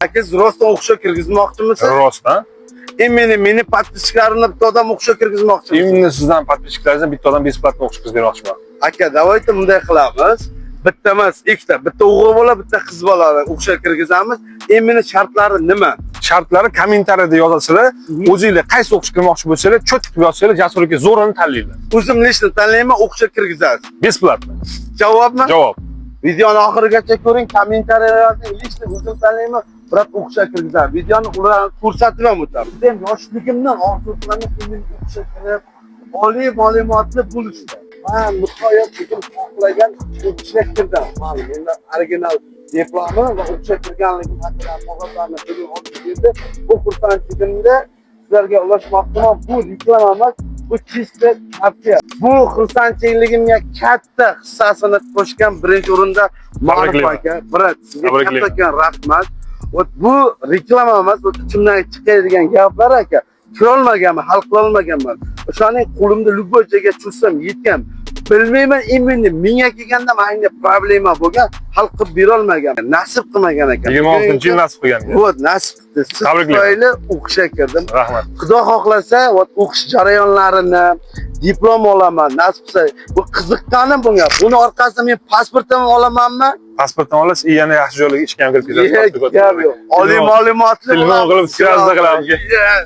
Aka, rostdan o'qishga kirgizmoqchimisiz? Rostdan. Именно meni подписчиklarimni bitta odam o'qishga kirgizmoqchimisiz? Именно sizdan подписчиklaringizdan bitta odam бесплатно o'qishga kirgizmoqchiman. Aka, давайте bunday qilamiz. Bitta emas, ikkita. Bitta o'g'il bola, bitta qiz bolani o'qishga kirgizamiz. Именно shartlari nima? Shartlari kommentariyada yozasizlar. O'zinglar qaysi o'qishga kirmoqchi bo'lsanglar, чётко qilib yozsanglar, Jasur aka zo'rini tanlaydi. O'zim лично tanlayman, o'qishga kirgizasiz. Бесплатно. Javobmi? Javob. Videoni oxirigacha ko'ring, kommentariya yozing, лично o'zim tanlayman, biroq o'qishga kirgizaman. Videoni ularni ko'rsatib ham o'taman. Biz ham yoshligimdan orzu qilaman, men o'qishga kirib, oliy ma'lumotli bo'lishni. Man nihoyat o'zim xohlagan o'qishga kirdim. Man menda original diplomi va o'qishga kirganligim haqida qog'ozlarni bugun olib keldi. Bu xursandchiligimda sizlarga ulashmoqchiman. Bu reklama emas, bu чисто tavsiya. Bu xursandchiligimga katta hissasini qo'shgan birinchi o'rinda Ma'ruf Tabriklayman. aka. Брат, sizga Tabriklayman. kattakon rahmat. Вот bu reklama emas, bu ichimdan chiqadigan gaplar, aka. Kirolmaganman, hal qilolmaganman. O'shaning qo'limda любой joyga tushsam yetgan. Bilmayman, именно menga kelganda manga problema bo'lgan, hal qilib berolmagan. Nasib qilmagan ekan. 26-yil nasib qilgan. Вот, nasib qildi. Siz Tabriklayman. tufayli o'qishga kirdim. Rahmat. Xudo xohlasa, вот o'qish jarayonlarini diplom olaman, nasib qilsa. Bu qiziqqanim bunga. Buni orqasidan men pasport ham olamanmi? Pasportni olasiz, yana yaxshi joylarga ishga ham kirib ketasiz. Gap yo'q. Oliy ma'lumotli Telefon qilib, связьda qilamiz. Yeah.